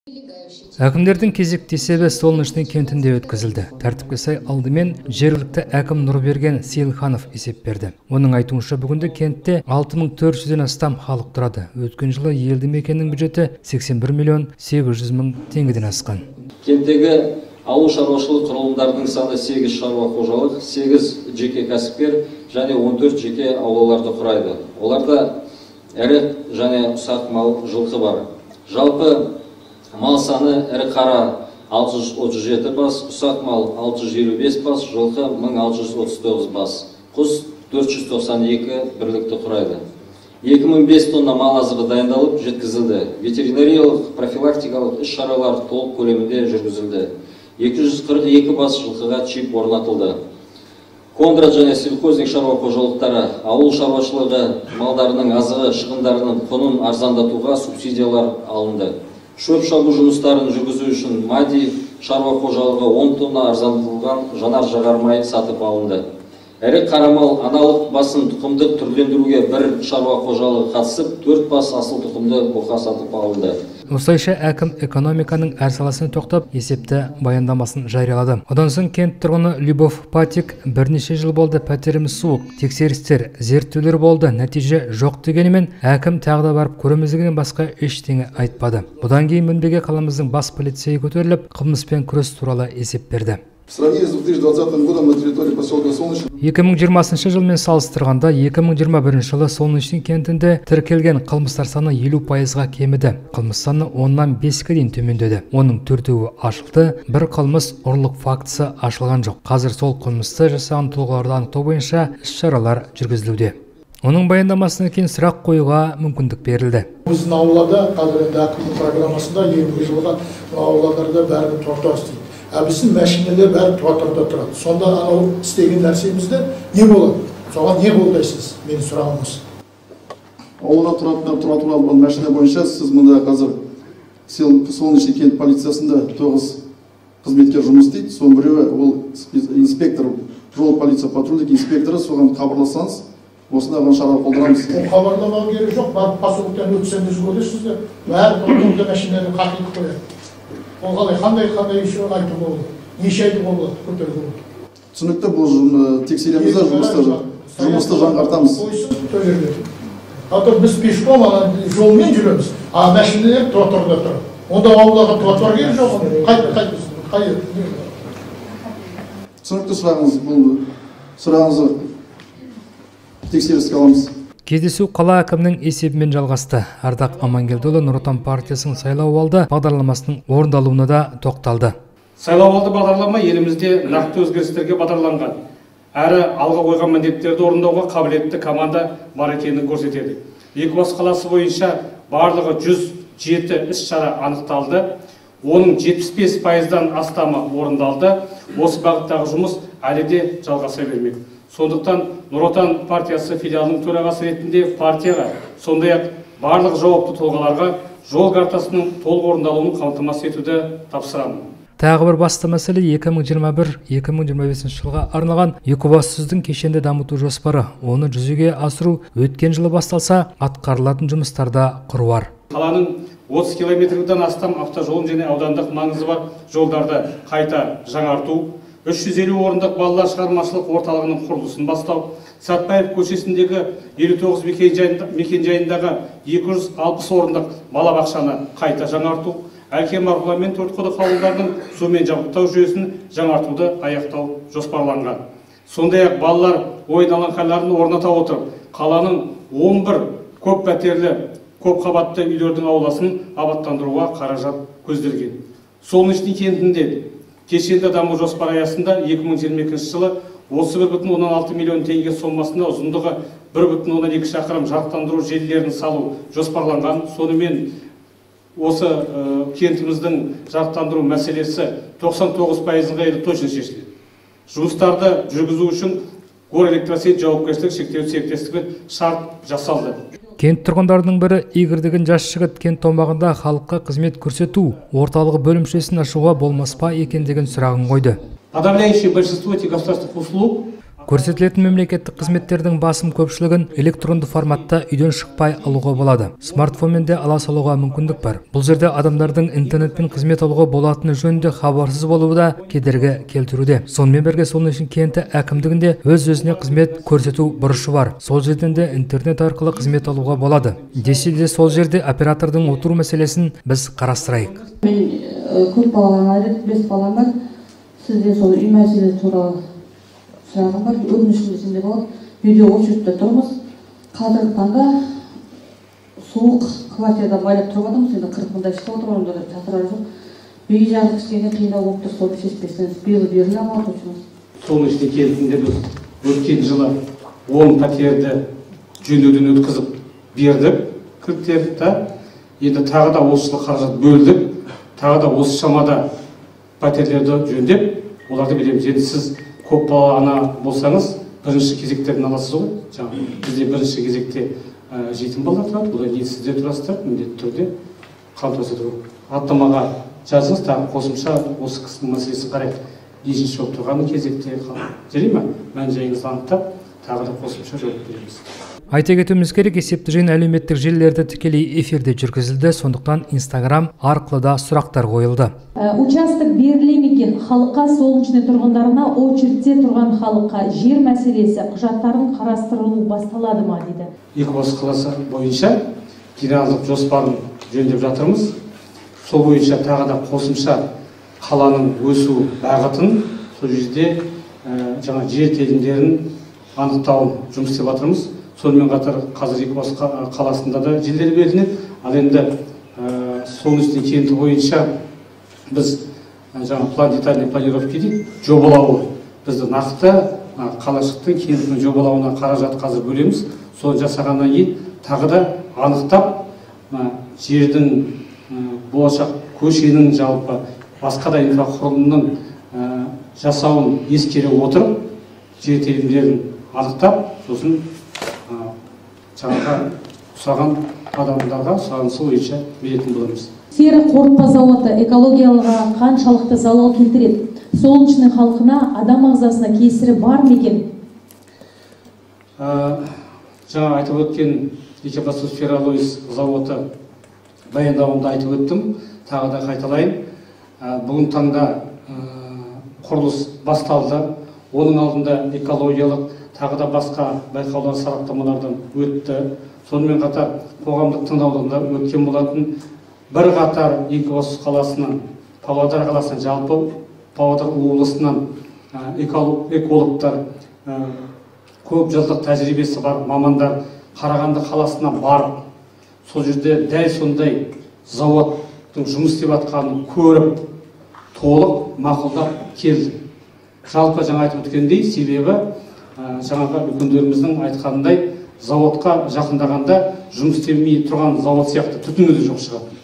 Әкімдердің кезекті есебі Солнечный кентінде өткізілді. Тәртіпке сай алдымен жергілікті әкім Нұрберген Сейілханов есеп берді. Оның айтуынша, бүгінде кентте 6400-ден астам халық тұрады. Өткен жылы елді мекеннің бюджеті 81 миллион 800 мың теңгеден асқан. Кенттегі ауыл шаруашылық құрылымдарының саны 8 шаруа қожалық, 8 жеке кәсіпкер және 14 жеке аулаларды құрайды. Оларда ірі және ұсақ мал, жылқы бар. Жалпы мал саны: ірі қара 637 бас, ұсақ мал 655 бас, жылқы 1639 бас, құс 492 бірлікті құрайды. 2005 тонна мал азығы дайындалып, жеткізілді. Ветеринариялық профилактикалық іс-шаралар толық көлемінде жүргізілді. 242 бас жылқыға чип орнатылды. Кондрат және Сельхозник шаруа қожалықтары ауыл шаруашылығы малдарының азығы шығындарының құнын арзандатуға субсидиялар алынды. Шөп шабу жұмыстарын жүргізу үшін Мади шаруа қожалығы 10 тонна арзандатылған жанар жағармай сатып алынды. Ірі қарамал аналық басын тұқымдық түрлендіруге бір шаруа қожалығы қатысып, төрт бас асыл тұқымды бұқа сатып алынды. Осылайша әкім экономиканың әр саласына тоқтап, есепті баяндамасын жариялады. Одан соң кент тұрғыны Любовь Патик «бірнеше жыл болды, пәтеріміз суық, тексерістер, зерттеулер болды, нәтиже жоқ» дегенімен, әкім «тағы да барып көреміз» дегеннен басқа ештеңе айтпады. Бұдан кейін мінбеге қаламыздың бас полицейі көтеріліп, қылмыспен күрес туралы есеп берді. В сравнении с 2020 годом на территории поселка Солнечный 2020 жылмен салыстырғанда 2021 жылы Солнечный кентінде тіркелген қылмыстар саны 50%-ға кеміді. Қылмыс саны оннан беске дейін төмендеді. Оның төртеуі ашылды, бір қылмыс, ұрлық фактісі ашылған жоқ. Қазір сол қылмысты жасаған тұлғаларды анықтау бойынша іс-шаралар жүргізілуде. Оның баяндамасынан кейін сұрақ қоюға мүмкіндік берілді. Біздің аулада қазір енді әкімнің программасында 2 жылға мына аулаларда бәрі тротуар істейді, а біздің машиналар бәрі тротуарда тұрады. Сонда анау істеген нәрсемізде не болады? Соған не қолдайсыз? Менің сұрағым осы. Аулада тұратын тротуар машина бойынша сіз мында қазір Солнечный кент полициясында тоғыз қызметкер жұмыс істейді. Соның біреуі ол инспектор, жол полиция патрульдік инспекторы. Соған хабарлассаңыз, осындай шара қолданамыз. Ол хабарламау керек жоқ, барып поселоктан өтсеңіз, көресіздер, бәрі тротуарда машиналар қақиып қояды. Ол қалай, қандай еще айтуға болады, неше айтуға болады, көтеруге болады? Түсінікті, бұл тексереміз да, жұмысты жаңғыртамыз. Қойсын сол жерде, а то біз пешком ана жолмен жүреміз, а машиналар тротуарда тұрады. Онда аулаға тротуар керек жоқ. Қай қай қай Түсінікті сұрағыңыз, бұл сұрағыңызды тексеріске аламыз. Кездесу қала әкімінің есебімен жалғасты. Ардақ Амангелдіұлы Нұр Отан партиясының сайлауалды бағдарламасының орындалуына да тоқталды. Сайлауалды бағдарлама елімізде нақты өзгерістерге бағдарланған әрі алға қойған міндеттерді орындауға қабілетті команда бар екенін көрсетеді. Екібастұз қаласы бойынша барлығы 107 іс-шара анықталды, оның 75%-дан астамы орындалды. Осы бағыттағы жұмыс әлі де жалғаса бермек. Сондықтан Нұр Отан партиясы филиалының төрағасы ретінде партияға, сондай ақ барлық жауапты тұлғаларға жол картасының толық орындалуын қамтамасыз етуді тапсырамын. Тағы бір басты мәселе – 2021-2025 жылға арналған Екібастұздың кешенді дамыту жоспары. Оны жүзеге асыру өткен жылы басталса, атқарылатын жұмыстар да қыруар. Қаланың 30 километрден астам автожолын және аудандық маңызы бар жолдарды қайта жаңарту, 350 орындық балалар шығармашылық орталығының құрылысын бастау, Сәтбаев көшесіндегі 59 мекенжайындағы 260 орындық балабақшаны қайта жаңарту, Әлкен Марғұлан мен Төртқұдық ауылдарының сумен жабдықтау жүйесін жаңартуды аяқтау жоспарланған. Сондай ақ балалар ойын алаңқайларын орната отырып, қаланың 11 көп пәтерлі көп қабатты үйлердің ауласын абаттандыруға қаражат көзделген. Солнечный кентінде кешенді даму жоспары аясында 2022 жылы 31,6 миллион теңге сомасына ұзындығы 1,2 шақырым жарықтандыру желілерін салу жоспарланған. Сонымен, осы кентіміздің жарықтандыру мәселесі 99%-ға енді точно шешіледі. Жұмыстарды жүргізу үшін Горэлектросеть жауапкершілігі шектеулі серіктестігімен шарт жасалды. Кент тұрғындарының бірі Игорь деген жас жігіт кент аумағында халыққа қызмет көрсету орталығы бөлімшесін ашуға болмас па екен деген сұрағын қойды. Подавляющее большинство этих государственных услуг Көрсетілетін мемлекеттік қызметтердің басым көпшілігін электронды форматта үйден шықпай алуға болады. Смартфонмен де ала салуға мүмкіндік бар. Бұл жерде адамдардың интернетпен қызмет алуға болатыны жөнінде хабарсыз болуы да кедергі келтіруде. Сонымен бірге Солнечный кенті әкімдігінде өз-өзіне қызмет көрсету бұрышы бар. Сол жерден де интернет арқылы қызмет алуға болады. Десе де сол жерде оператордың отыру мәселесін біз қарастырайық. Мен көп балалы, 5 балам бар. Сізде сол үй мәселесі туралы сұрағым бар, өтінішім десем де болады. Үйде очередьте тұрмыз. Қазіргі таңда суық квартирада байлап тұрып жатырмыз. Енді 40 мыңдай шығып отыр, онда шатырар жоқ. Үй жағы кішкене қиындау болып тұр, соны шешпесеңіз биыл беріле алмады очередь. Солнечный кентінде біз өткен жылы 10 пәтерді жөндеуден өткізіп бердік, кілттерді да. Енді тағы да осы жылы қаражат бөлдік, тағы да осы шамада пәтерлерді жөндеп, оларды береміз. Енді сіз көп балалы ана болсаңыз, бірінші кезектерін аласыз ғой. Жаңа бізде бірінші кезекте жетім балалар тұрады, одан кейін сіздер тұрасыздар, міндетті түрде қамтамасыз ету. Хаттамаға жазыңыз, тағы қосымша осы кісінің мәселесін қарайық. Нешінші болып тұрғанын кезекте жарай ма? Мән жайыңызды анықтап, тағы да қосымша жауап береміз. Айта кетуіміз керек, есепті жиын әлеуметтік желілерде тікелей эфирде жүргізілді, сондықтан Инстаграм арқылы да сұрақтар қойылды. Участок беріле ме екен халыққа, Солнечный тұрғындарына, очередьте тұрған халыққа жер мәселесі құжаттарын қарастырылу басталады ма дейді. Екібастұз қаласы бойынша генералдық жоспарын жөндеп жатырмыз. Сол бойынша тағы да қосымша қаланың өсу бағытын, сол жерде жаңа жер телімдерін анықтауын жұмыс істеп жатырмыз. Сонымен қатар қазір Екібастұз қаласында да жерлер беріледі. Ал енді Солнечный кенті бойынша біз жаңа план детальной планировки дейді, жобалауы бізді нақты қалашықтың кентінің жобалауына қаражат қазір бөлеміз. Соны жасағаннан кейін тағы да анықтап жердің болашақ көшенің жалпы басқа да инфрақұрылымның жасауын ескере отырып жер телімдерін анықтап, сосын жаңағы сұраған адамдарға сұранысы бойынша беретін боламыз. Сері қорытпа зауыты экологияға қаншалықты залал келтіреді? Солнечный халқына, адам ағзасына кесірі бар ма екен? Жаңа айтып өткен Екібастұз ферролойс зауыты баяндауымда айтып өттім, тағы да қайталайын. Бүгін таңда құрылыс басталды. Оның алдында экологиялық тағы да басқа байқаулар, сараптамалардан өтті. Сонымен қатар қоғамдық тыңдаудан да өткен болатын. Бір қатар Екібастұз қаласынан, Павлодар қаласынан, жалпы Павлодар облысынан экологтар, көп жылдық тәжірибесі бар мамандар Қарағанды қаласына барып, сол жерде дәл сондай зауыттың жұмыс істеп жатқанын көріп, толық мақұлдап келді. Жалпы жаңа айтып өткендей, себебі жаңағы үлкендеріміздің айтқанындай, зауытқа жақындағанда жұмыс істемей тұрған зауыт сияқты түтіні де жоқ шығатын.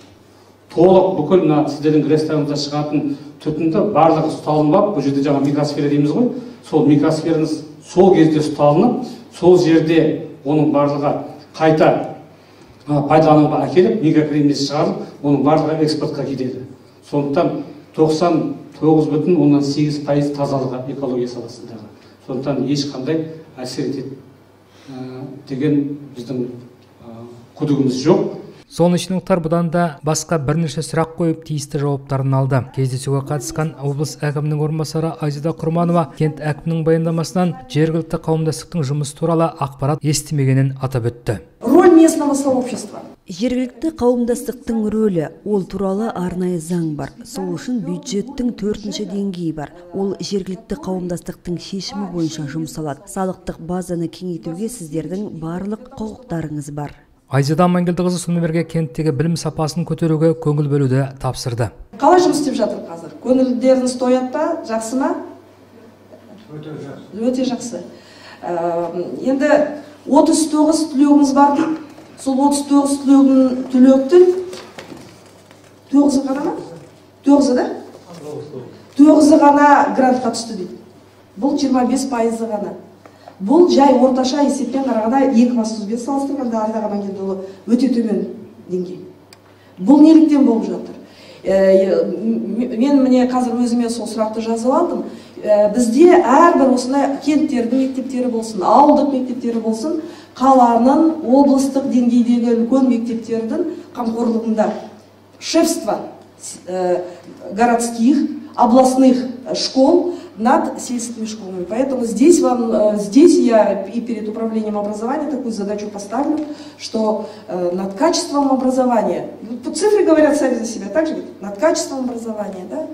Толық бүкіл мына сіздердің ГРЭС-тарыңызда шығатын түтінді барлығы ұсталынып алып, бұл жерде жаңа микросфера дейміз ғой, сол микросфераңыз сол кезде ұсталынып, сол жерде оның барлығы қайта пайдалануға әкеліп, микрокремнез шығарып, оның барлығы экспортқа кетеді. Сондықтан 99,8% тазалығы экология саласындағы. Сондықтан ешқандай әсер етеді деген біздің күдігіміз жоқ. Солнечныйлықтар бұдан да басқа бірнеше сұрақ қойып тиісті жауаптарын алды. Кездесуге қатысқан облыс әкімінің орынбасары Айзада Құрманова кент әкімінің баяндамасынан жергілікті қауымдастықтың жұмысы туралы ақпарат естімегенін атап өтті. Роль местного сообщества. Жергілікті қауымдастықтың рөлі, ол туралы арнайы заң бар. Сол үшін бюджеттің 4-ші деңгейі бар. Ол жергілікті қауымдастықтың шешімі бойынша жұмсалады. Салықтық базаны кеңейтуге сіздердің барлық құқықтарыңыз бар. Айзада Амангелдіқызы сонымен бірге кенттегі білім сапасын көтеруге көңіл бөлуді тапсырды. Қалай жұмыс істеп жатыр қазір? Көңілдеріңіз тояды па? Жақсы ма? Өте жақсы. Енді 39 түлегіміз бар дейді. Сол 39 түлектің 9-ы ғана ма? 9-ы да? 9-ы ғана грантқа түсті дейді. Бұл 25% ғана. Бұл жай орташа есеппен қарағанда Екібастұзбен салыстырғанда Ардақ Амангелдіұлы өте төмен деңгей. Бұл неліктен болып жатыр? Мен міне қазір өзіме сол сұрақты жазып алдым. Бізде әрбір осындай кенттердің мектептері болсын, ауылдық мектептері болсын, қаланың облыстық деңгейдегі үлкен мектептердің қамқорлығында шефство городских, областных школ над сельскими школами. Поэтому здесь я и перед управлением образования такую задачу поставлю, что над качеством образования, цифры говорят сами за себя, так же ведь? Над качеством образования, да,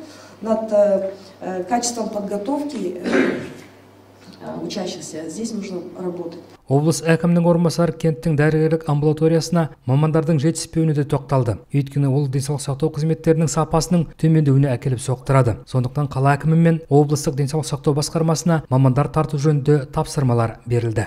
над качеством подготовки учащихся здесь нужно работать. Облыс әкімінің орынбасары кенттің дәрігерлік амбулаториясына мамандардың жетіспеуіне де тоқталды. Өйткені ол денсаулық сақтау қызметтерінің сапасының төмендеуіне әкеліп соқтырады. Сондықтан қала әкімі мен облыстық денсаулық сақтау басқармасына мамандар тарту жөнінде тапсырмалар берілді.